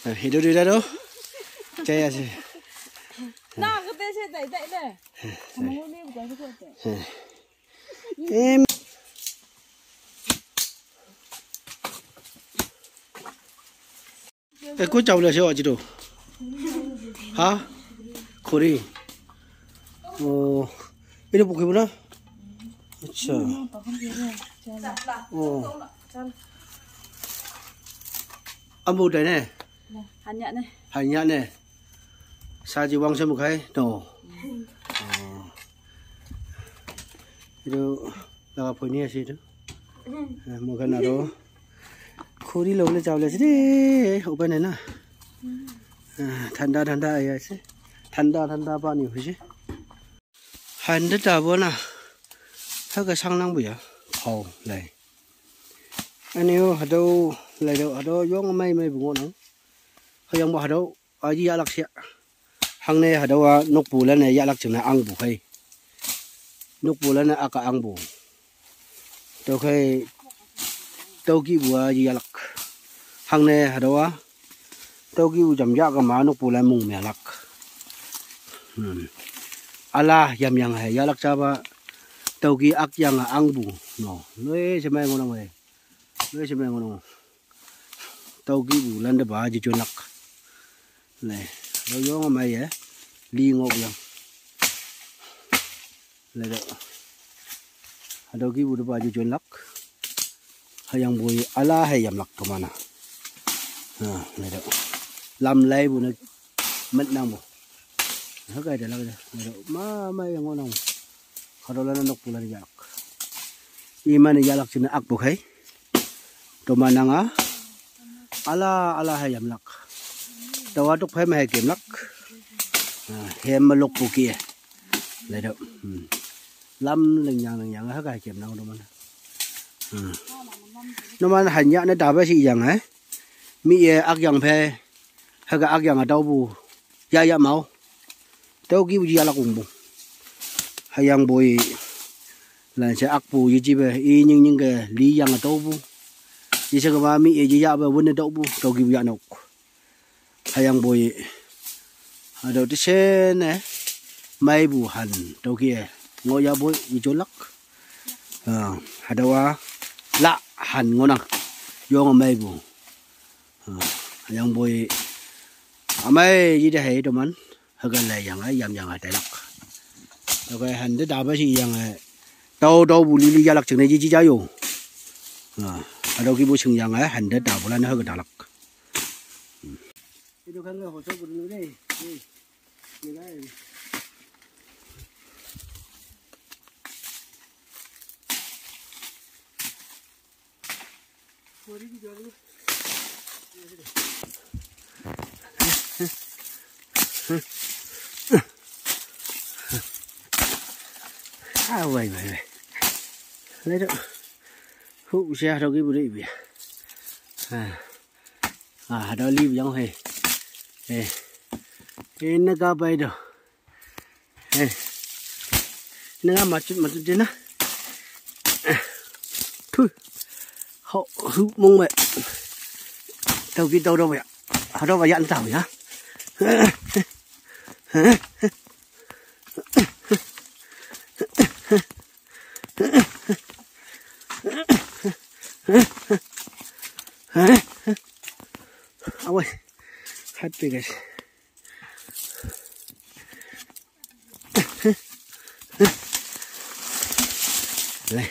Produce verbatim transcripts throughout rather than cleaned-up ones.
Hidu du da do. Jaya si. Na kete se dai dai le. Kamu ni bukan se kete. Em. Eh, ko chau le se wa jido. Ha? Khori. Oh. Ini buku mana? Acha. Oh. Ambo dai ne. Hanya ne. Hanya ne. Saji wang se mukhai. No. Oh. Itu laga phone ni ase itu. Eh, mukha naro. Khori lobole jabole ase de. Upai nai na. Ah, thanda thanda ahi ase. Thanda thanda pani hoise. Handa ta bo na. Haka sang nang bu ya. Phao lai. Ani yo hado lai do hado yong mai mai bu ngo nang. Hayang bo hado aji yalak sia. Hangne hadawa nokpu lane yalak chingna angbu khai. Nokpu lane aka angbu. Tokhai toki bu aji yalak. Hangne hadawa toki bu jam ya kama nokpu lane mung melak. Hmm. Ala yam yang hai yalak chaba toki ak yang angbu. No. Loi semai ngono ngai. Loi semai ngono. Tauki bu landa ba ji chun lak. Le, lo yong amai ye. Li ngok yang. Le do. Tauki bu ba ji chun lak. Hayang bui ala hayam lak kemana. Ha, le do. Lam lai bu na mat nang bu. Ha kai da lak da. Le do. Ma ma yang ngonang. Khado lana nok pula yalak. Iman yalak china ak bu khai. Toma nanga. Ala, ala hai yamlak. Tawa tuk phai ma hai kemlak. Ah, hem ma lok puki. Lai do. Hmm. Lam leng yang leng yang ha ka hai kem nang do man. Hmm. No man hanya na da ba si yang eh. Mi ye ak yang phai. Ha ka ak yang a dau bu. Ya ya mau. Tau ki bu ji yalak ung bu. Hayang bui. Lan se ak bu yi ji be. I nying nying ke li yang a dau bu. Yi se ke ma mi ye ji ya be wun dau bu. Tau ki bu ya nok. Hayang bui. Hado ti sen eh. Mai bu han. Tau ki eh. Ngo ya bui. Yi jo lak. Ah, hado wa. La han ngo nang. Yong mai bu. Ah, hayang bui. Amai yi de hai do man. Hagan lai yang ai yam yang ai tai lak. Tau kai han de da ba si yang ai. Tau tau bu li li ya lak ching ne ji ji ja yo. Ah, hado ki bu ching yang ai han de da bu la na hagan da lak. Itu kan nggak bocor bu dulu deh. Nih. Nih, guys. Ah, wai, wai, wai. Lai do. Hu sia do ki bu dei bi. Ah. Ah, do li bi yang he. Eh. Ina ka bai do. Eh. Ina ka ma chut ma chut de na. Eh. Thu. Ho hu mong me. Tau ki tau do ya. Ha do ba yan tau ya. Awai, hat pe guys. Lai.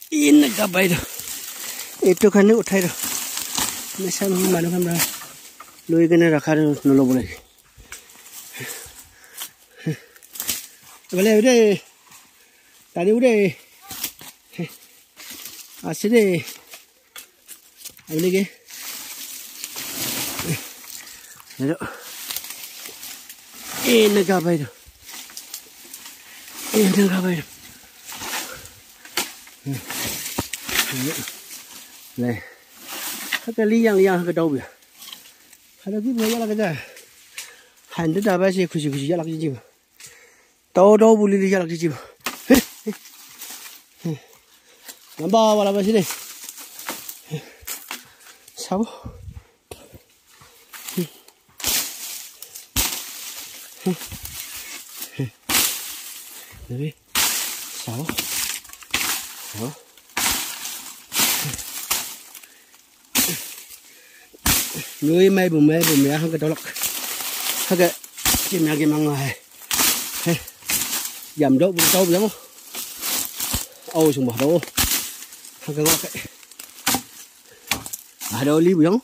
Ina ka bai do. Itu kan ni uthai do. Mesa manu kan bra. Lui kena rakha do nolo boleh. Bale ude. Tadi ude. Asli de. Ini ke. Ayo. Ini ka bai do. Ini ka bai do. Lai. Haka li yang yang haka dau bia. Haka ki bia la ka ja. Han da ba si khushi khushi ya la ka ji. Tau tau bu li li ya la ka ji. Namba wala ba si de. Tabo. Nabi. Sao. Sao. Nui mai bu mai bu mai hang ka dolak. Hage. Kim ya kim ang hai. He. Yam do bu tau bu yang. Au sung ba do. Hage ngok. Ada oli bu yang.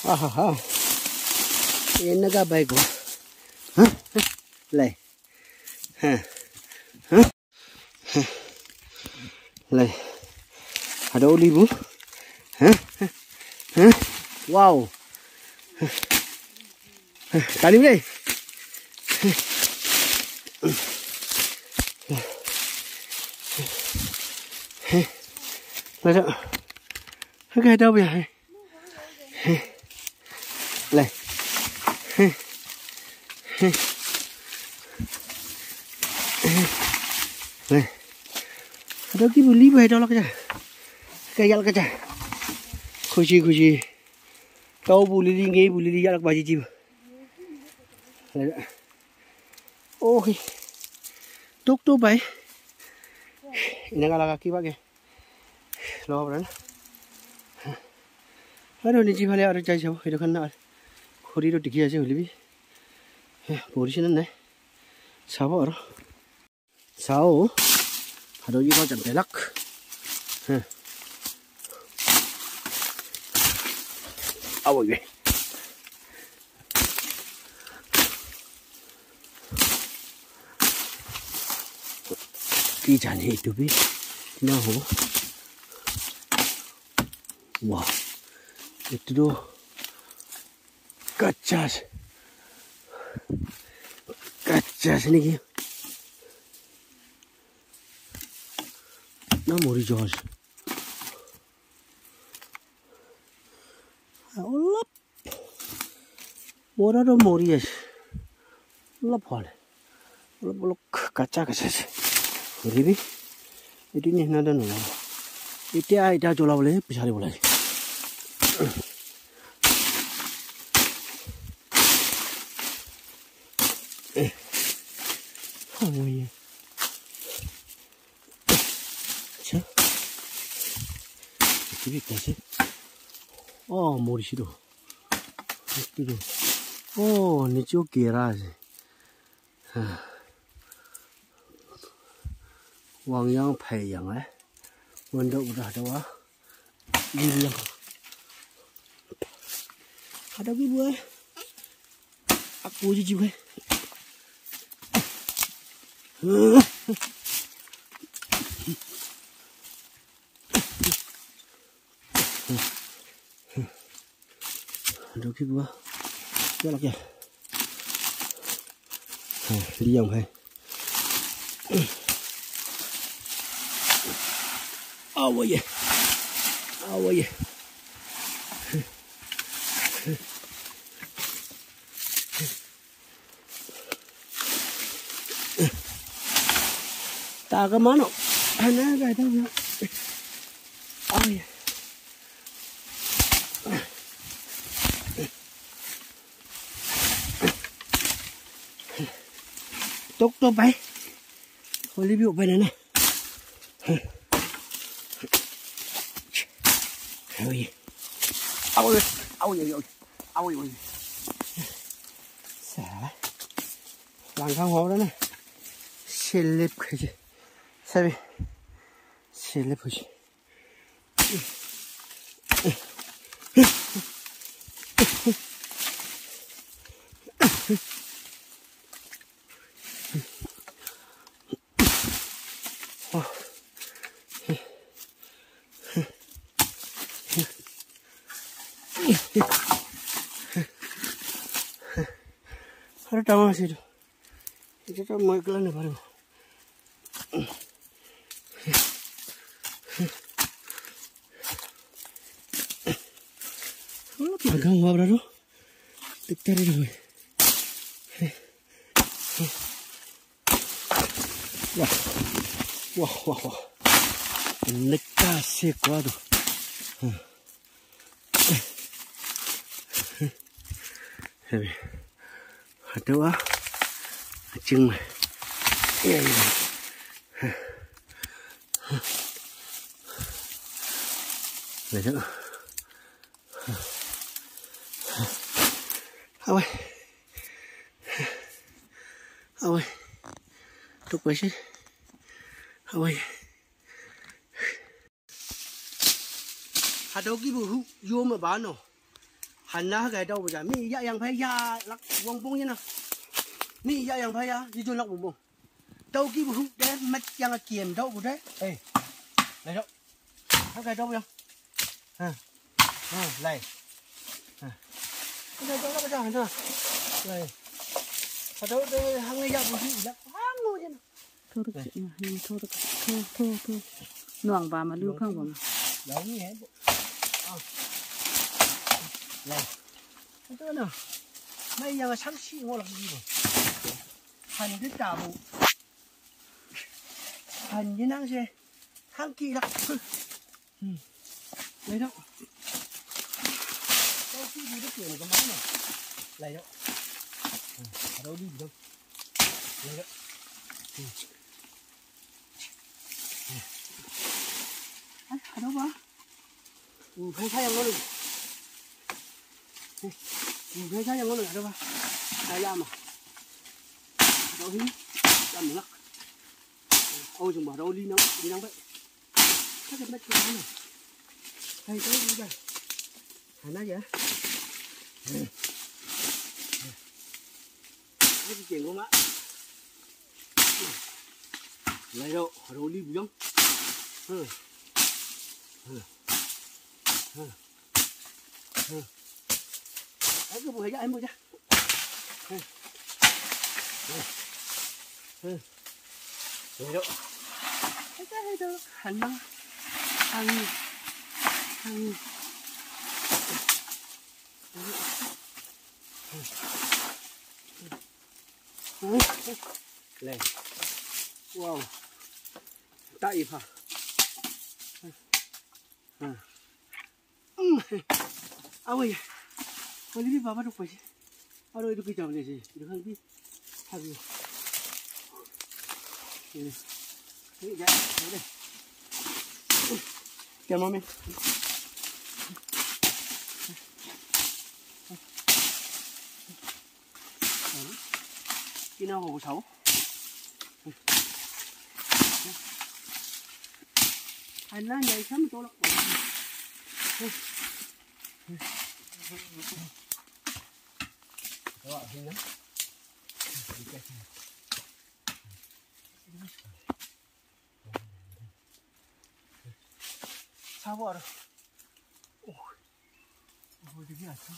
Ahaha. Ina ga bai ko. Hah? Lai. Hah? Hah? Lai. Ada oli bu. Hah? Hah? Wow. Hah? Tani lai. Hah? Hah? Lai. Hah? Hah? Hah? Lai. Hah? Hah? Hah? Lai. Ada ki buli bai tolak ja. Ka yalak ja. Khushi khushi. Tau buli li ngai buli li yalak baji ji. Lai. Oh. Tuk tu bai. Ina ka laka ki ba ke. Lo bran. Aro ni ji phale aro jai sabo. Etu khan na. Khori ro dikhi ase hoile bi. He, pori sina nai. Sabo aro. Sao. Hado yi ba jam pelak. He. Awo ye. Ki jane itu bi. Na ho. Wow. Itu tu. Kacha ase. Kacha ase naki? Na mori jua ase. Olop. Mora toh mori ase. Olop hole. Olop olop kacha kacha ase. Hoile bi etu nishina toh nohobo. Etia eta cholabole bisari bo lage. Eh. Oh, yeah. Acha. Etu bi ekta ase. Oh, mori shido. Etu tu. Oh, niche gera ase. Wang yang phai yang eh. Window udah ada wa. Giri yang. Ada ki buai. Aku ji ji buai. Ada ki buai. Kya lagi? Liang hai. Awo ye. Awo ye. Taga mano. Ana ga taga. Awo ye. Tok to pai. Hoile bi upai nai na. Awo ye. Awo ye. Awo ye. Awo ye. Awo ye. Sa. Langkang hau na. Selep khaise. Sabi. Selep khaise. Aru dangor ase etu. Etu toh moi ekla naparibo. Olop laga hua para toh ekta te toh hoi. Wah, wah, wah, wah. Eneka ase koa toh. Hei. Hatüo a. Ching me. Ya, ya. Hatüo. Awe. Awe. Tuk pa shi. Awe. Hatüo kipu hu, yo me ba no. Hanna ha kai tüo ja. Mi ya yang phei ya lak wang pong ye na. Mi ya yang phei ya, ye jun lak wang pong. Tüo kipu hu de, mat yang a kiem tüo pu de. Hey. Lai tüo. Ha kai tüo yang. Ha. Ha, lai. Ha. Ha kai tüo lak ja, ha. Lai. Hatüo de, hang ya pu hu, ya. Hang wo ye na. Tho tak chih na, hmm, tho tak, tho, tho, tho. Nuang ba ma lu khang ba ma. Lao ni hai bo. Ah. Lai. Hatüo na. Mai yang shang shi ngo lak ni bo. Han de ta bo. Han ye nang she. Hang ki lak. Hmm. Lai dok. Tüo ki bu de pian ke ma na. Lai dok. Hmm. Hatüo li dok. Lai dok. Hmm. Ai, hatüo ba. Hmm, phai sa yang lo. Hmm, phai sa yang lo, hatüo ba. Ai, ya ma. Hatüo hi. Ya ma lak. Ao jing ba, hatüo li nang, li nang bai. Ka de mat ke na. Hai, tüo li ja. Hana ya. Ni ke jing ma. Lai dok, hatüo li bu yang. Huh. Huh. Huh. Huh. Ai, ke bu ya, ai, bu ja. Huh. Huh. Huh. Lai dok. Hai, hai dok. Han nang. Han. Han. Lai. Wow. Ta i pha. Ha. Hmm. Awe. Wali bi baba duk pa shi. Aro itu ki jam le shi. Itu kan bi. Ha bi. Ini. Ini ja. Ini. Jam ma me. Kina ho sao. Hana nyai sam tolak. Wah, hina. Sabar. Oh. Oh, dia biasa.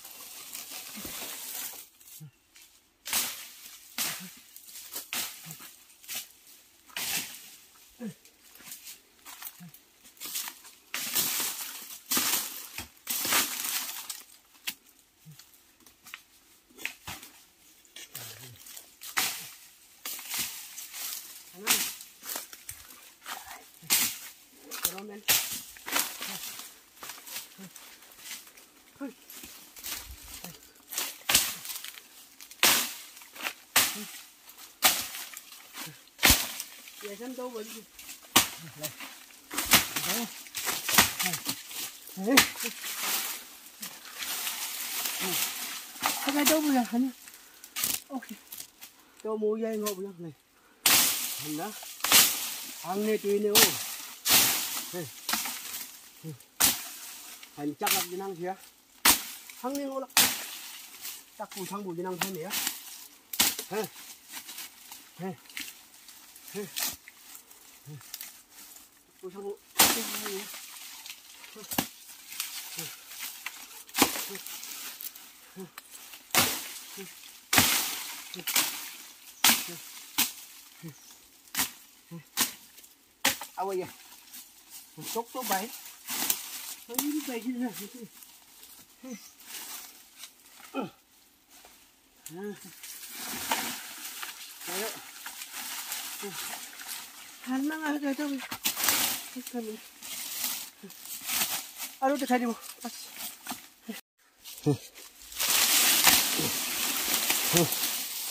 Hai, hai, dou bu ya, han. Okay. Dou mu ya, ngau bu ya, nei. Han na. Hang ne, tui ne, o. Hei. Han chak lak jinang sia. Hang ne, ngau lak. Tak bu, thang bu jinang han ne ya. Hei. Hei. Hei. Awa ya. Sok to bai. Ini bai sini. Ayo. Hanang ah, jauh, jauh. Aduh, dekat dia. Pas.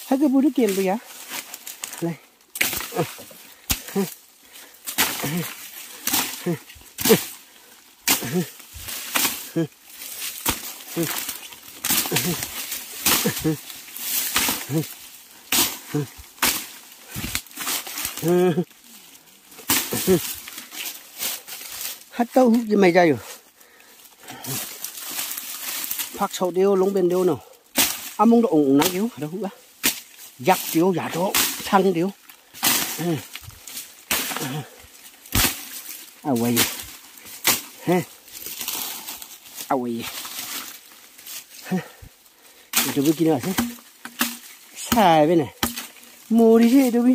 Hake bu du kem bu ya. Lai. Hata hu ki mai jayo. Phak sau deo long ben deo no. Among do ong nang deo hata hu a. Yak deo ya do thang deo. Awai. He. Awai. He. Itu bi kina se. Sai bene. Mori se itu bi.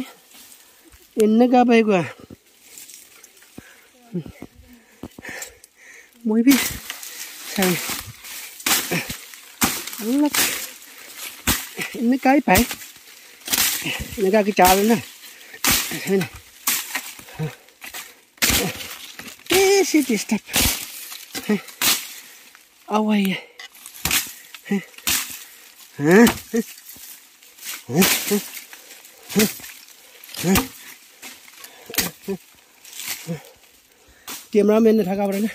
Inna ka bai kwa. Mori bi. Sai. Lak. Inna kai pai. Inna ka ki chal na. This is the step. Awai. Cameraman na thaka brana.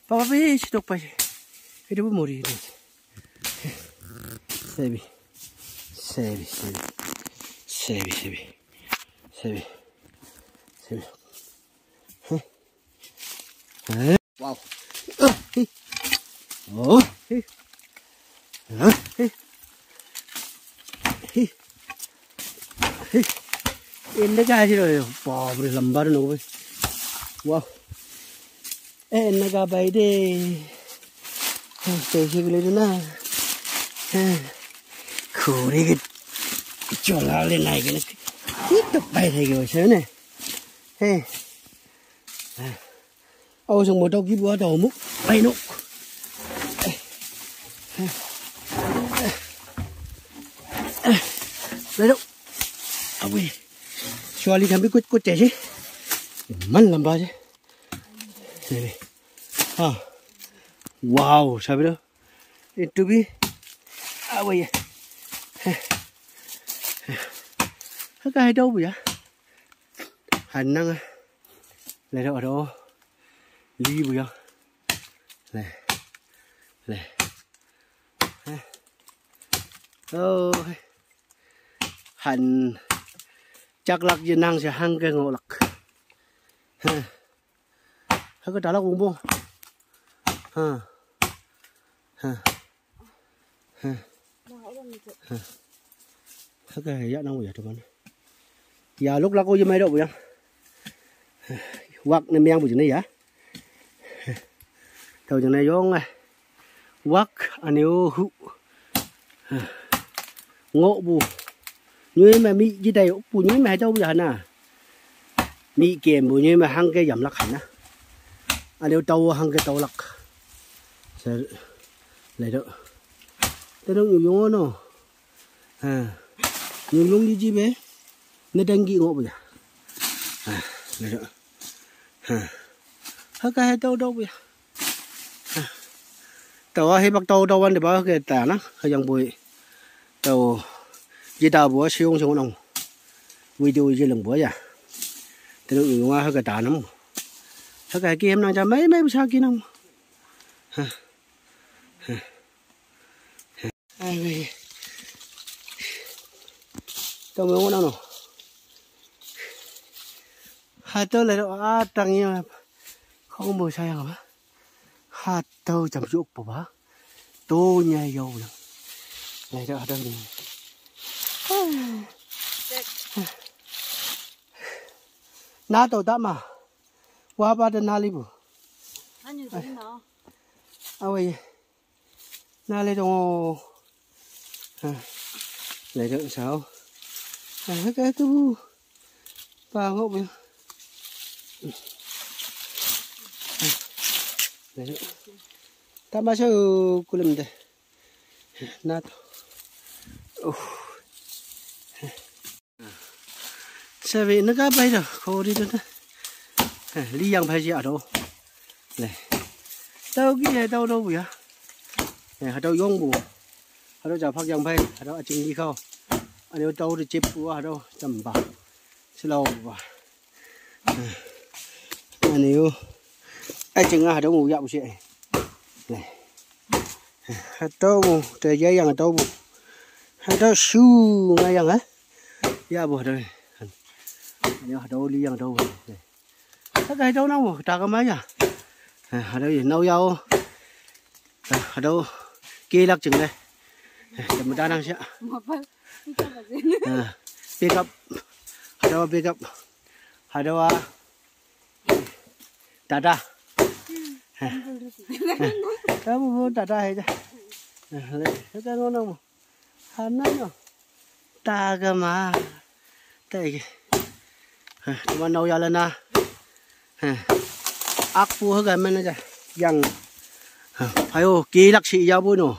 Papa pe sitok pa. Itu bu mori. Sebi. Sebi, sebi. Sebi, sebi. Sebi. Sebi. Hah? Hah? Wow. Oh, hi. Oh, hi. Hah? Hi. Hi. Hi. Inda ka si ro yo. Baap re, lamba no. Wow. Eh, naga bai de. Te si gule na. Khuri ke chola le nai ke. Ki to bai de ke se ne. He. Au sung mo to ki bua to mu. Bai no. Bai no. Awi. Suali kami kut kut te si. Man lamba si. Sebi. Ha. Wow, sabi do. Itu bi. Awa ya. Haka hai dau bu ya. Hanang. Le do do. Li bu ya. Le. Le. Oh. Han. Chak lak je nang se hang ke ngolak. Ha. Haka talak umbong. Ha. Ha. Ha. Ha. Haka ya nang ya teman. Ya luk lako je mai dok bu yang. Wak ne miang bu jene ya. Tau jene yong eh. Wak ane o hu. Ngo bu. Nyui ma mi ji dai bu nyui ma tau bu ya na. Mi kem bu nyui ma hang ke yam lak hana. Ane o tau hang ke tau lak. Sa le do. Te dong yu yong no. Ha. Yu yong di ji be. Ne dang gi ngo bu ya. Ha. Le do. Ha. Haka hai tau tau bu ya. Tau a hi bak tau tau wan de ba ke ta na ha yang bui. Tau ji ta bu siung siung nong. Video ji leng bu ya. Te lu nga ha ka ta nam. Ha ka ki hem nang ja mai mai bu sa ki nam. Ha. Ai mai. Tau mai ngon no. Ha tau le a tang ya. Không bu sa yang ba. Ha tau cham yu po ba. To nya yo bu. Lai da da ni. Na to da ma. Wa ba da na li bu. Anyu ding no. Awe. Na le dong. Ha. Lai da sao. Ha ka tu bu. Pa ngo bu. Tama sa kulum de. Nat. Uh. Sa ve na ka bai do ko ri do na. Li yang bai ja do. Le. Tüo ki he tüo tüopu ya. Eh, hatüo yongpu. Hatüo ja phak yang phei, hatüo üjing li khao. Üne-o tüo te jippu, hatüo jamba. Shilao ba. Üne-o. Üjing a hatüo mo yahpu she. Le. Hatüo mo, te ya yang hatüo mo. Hatüo shu nga yang, eh. Yahpu hatüo. Üne-o hatüo li yang hatüo. Le. Hüke hatüo nang mo, ta kama ya. Eh, hatüo ye, nao yao. Eh, hatüo, kelak jing le. Eh, temu tanang sha. Eh, pick up. Hatüo pick up. Hatüo a. Tata. Eh. Eh, tüo mo tata he ja. Eh, le, hüke nang mo. Hana no. Ta kama. Ta ke. Hah, teman nao ya lana. Hah. Akpu hüke mana ja. Yang. Hah, ayo, kelak shi yapu no.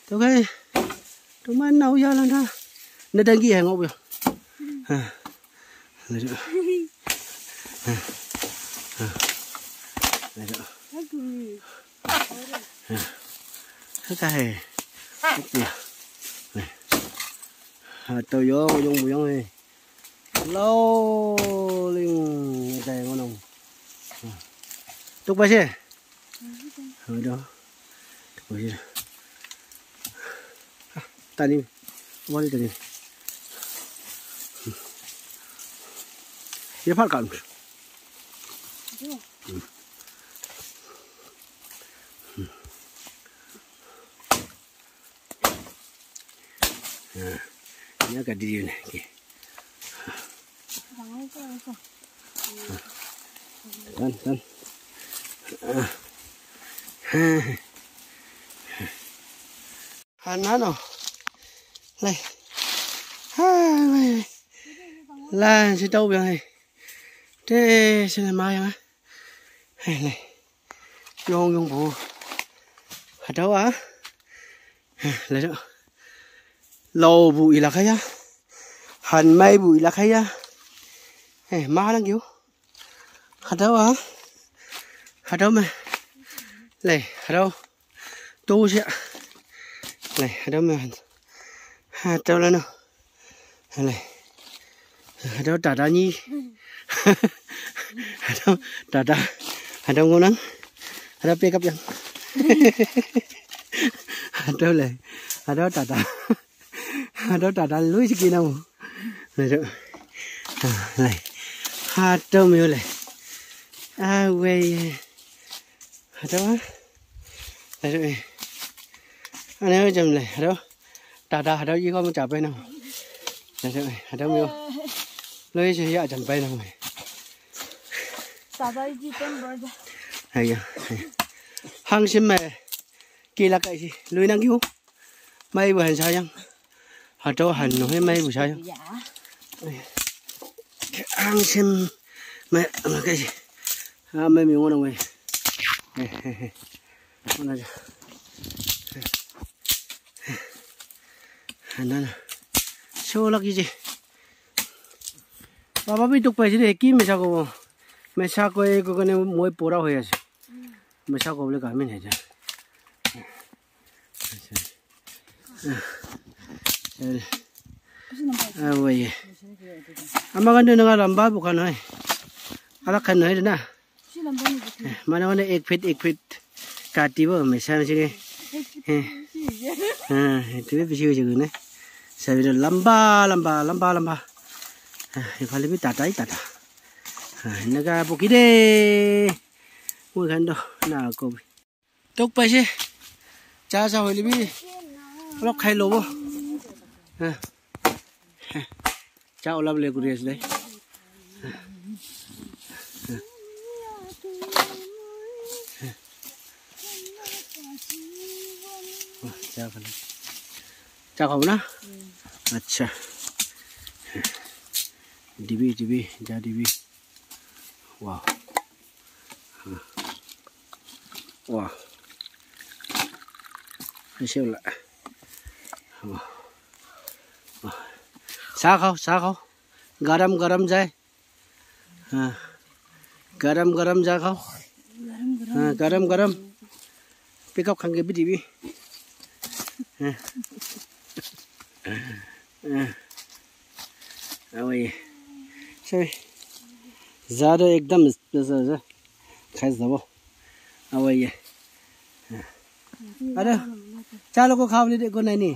Tüokhei. Teman nao ya lana. Na dangki he ngoh ya. Hah. Laju. Laju. Hüke he. Oke. Hatüo yong, yong, yong he. Lao ling, dai ngohnang. Tuk pa she. Hatüo. Tuk pa she. Tani. Wali tani. Ye phar kan. Nya ka di ne. Tan, tan. Hana no. Lai. Hai, wei. Lai, si tao biang hai. Te, si lai ma yang. Hai, lai. Yong, yong bu. Hatüo a. Lai do. Lao bu ila kaya. Han mai bu ila kaya. Eh, ma lang yu. Hatüo a. Hatüo me. Lai, hatüo. To she. Lai, hatüo me. Hatüo la no. Lai. Hatüo tata ni. Hatüo tata. Hatüo ngohnang. Hatüo pick up yang. Hatüo lai. Hatüo tata. Hatüo tata lui shiki nang. Lai. Hatüo me lai. A wei. Hatüo a. Hatüo e. Üne jam le. Hatüo. Tata hatüo yi kom ja pei nang. Hatüo e. Hatüo me. Loi she ya jam pei nang. Tata yi ji tem bor ja. Haiya. Hangshim me. Kelak kai shi. Loi nang kyu. Meipu han sha yang. Hatüo han no he meipu sha yang. Hangshim me, me kai. A, mei me ngohnang wei. Ngohnang ja. Hanan. Sholak iji. Papa pi tuk pai sini ki mesa ko. Mesa ko e ko kene moi pora hoya se. Mesa ko bole kamin hai ja. Ah, woi. Ama kan tu nanga lamba bukan hai. Ala kan hai na. Mana mana ek feet, ek feet. Kati bo mesa sini. Eh. Ah, itu bisi bisi ne. Sabi lamba, lamba, lamba, lamba. Ah, iphale bi tata, tata. Ah, naga pokide. Moi khan to na ko. Tok paise. Cha cha hoile bi. Olop khai lobo. Ha. Cha olap le kuri ase dai. Cha khale. Cha khabo na? Acha. Dibi, dibi, ja dibi. Wow. Wow. Aise wala. Wow. Wow. Cha khao, cha khao. Garam garam jai. Ha. Garam garam ja khao. Ha, garam garam. Pick up khange bidi bi. Eh. Eh. Awe. Sorry. Zyada ekdam special hai. Khai jabo. Awe. Are, chalo ko khawle de ko nahi ni.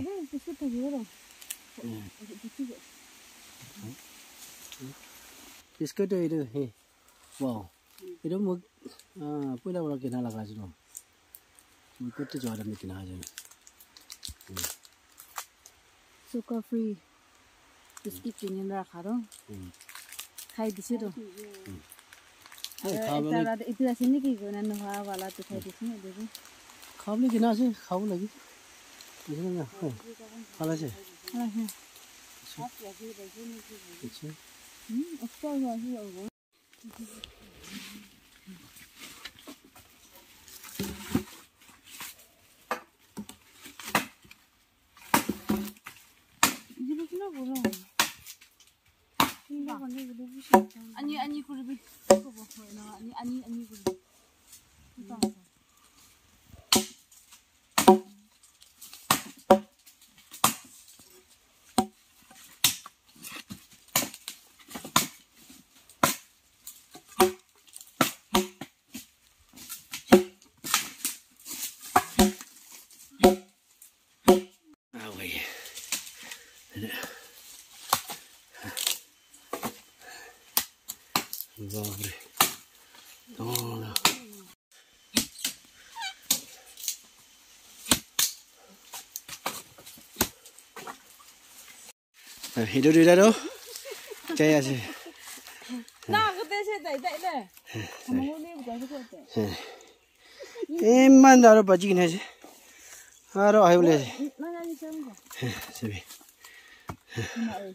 Biscuit to ito he. Wow. Ito mo, ah, pula pula kina laga jino. Mo ko to jada me kina jino. Sugar free biscuit kini rakha do. Khai dise do. Hey, khabo le. Ekta rat etu ase niki koina noha wala tu khai dise na debo. Khabo le kina ase, khabo lagi. Dise na, hey. Khala ase. Hala ase. Acha. Hmm, of course, ase. Ani ani kuribi. Ani ani ani kuribi. Awe. Baap re. Tona. Etu duita toh jai ase. Na, kote ase tai, tai na. Mangoli buka se kote. Iman daro baji kina ase. Aro ahi bole ase. Na, na, ni sam ko. Sabi. Na, eh.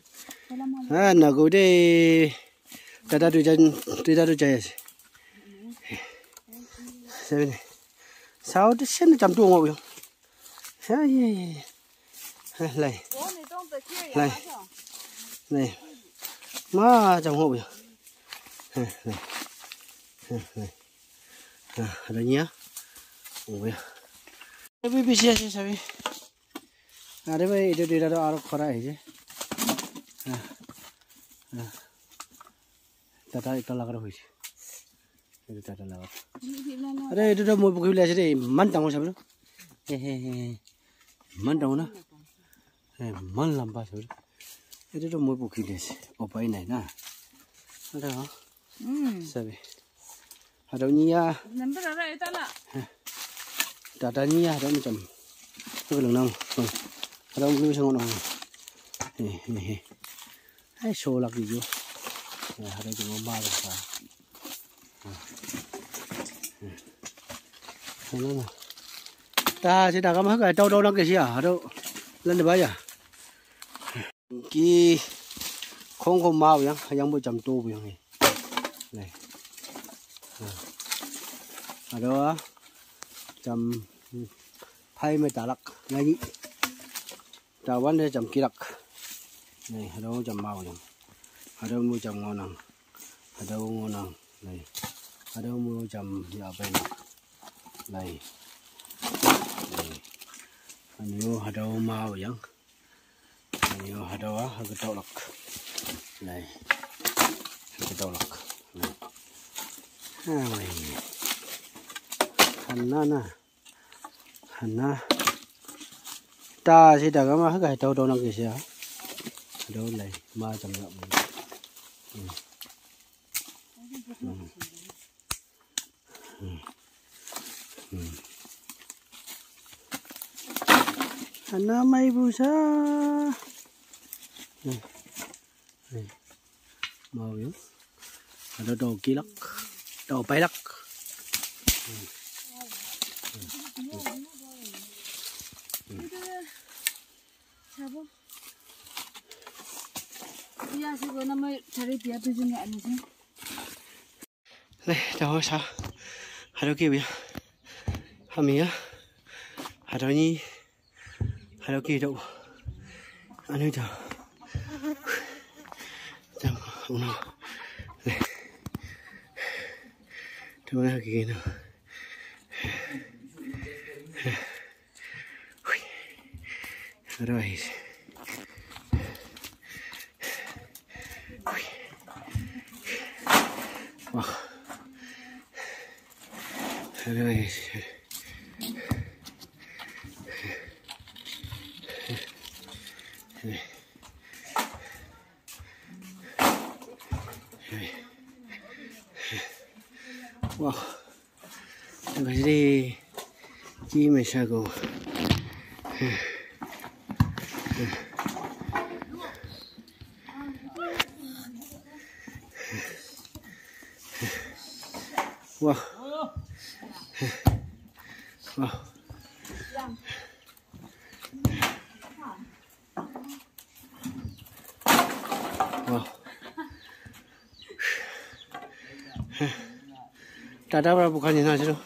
Salam alaikum. Ah, nago de. Tata duita, duita toh jai ase. Sabi. Sao de sen jam tu ngo yo. Ya, ya, ya, ya. Lai. Lai. Lai. Ma, jam ho bhi. Lai. Lai. Ada nia. Oh, ya. Abhi bisi ase sabi. Are bhai, etu duita toh aro khara hoise. Tata ekta laga toh hoise. Etu tata laga. Are etu toh moi pukhuri ulai ase de, iman dangor sabi. He, he, he, he. Iman dangor na. He, iman lamba sabi. Etu toh moi pukhuri ase. Upai nai na. Are, oh. Sabi. Harau niya. Number ara eta la. Tata niya harau ni tam. Ko lang nang. Harau ni sang nang. He, he, he. Ai, so lak di jo. Ya, harau jo ma ro sa. Ano na. Ta si daga ma ka tau tau lang ke siya. Harau lan de ba ya. Ki khong khong mau yang, yang bu jam tu bu yang ni. Lai. Ha. Ada jam phai me talak. Lai ni. Tawan de jam kilak. Lai, ada jam mau yang. Ada mu jam ngonang. Ada ngonang. Lai. Ada mu jam ya apa nak. Lai. Lai. Anu ada mau yang. Ani ho hadawa hagdolak. Lai. Hagdolak. Lai. Ai. Hanana. Hana. Ta si daga ma haga hadaw daw nang kisiya. Hadaw lai. Ma jam ya. Hmm. Hmm. Hmm. Hmm. Ana mai busa. Hmm. Hmm. Mau ya. Ada dogilak. Dopailak. Hmm. Hmm. Hmm. Sabo. Iya, sih, gua nama cari dia tujuh nggak anu sih. Le, tahu sa. Haro ki biya. Hamiya. Haro ni. Haro ki do. Anu do. Jam una. Le. Tahu na ki no. Otherwise. Wow. Otherwise. Wow. Kasi ki me sa ko. Wow. Wow. Wow. Tata bara bukan ni na siro.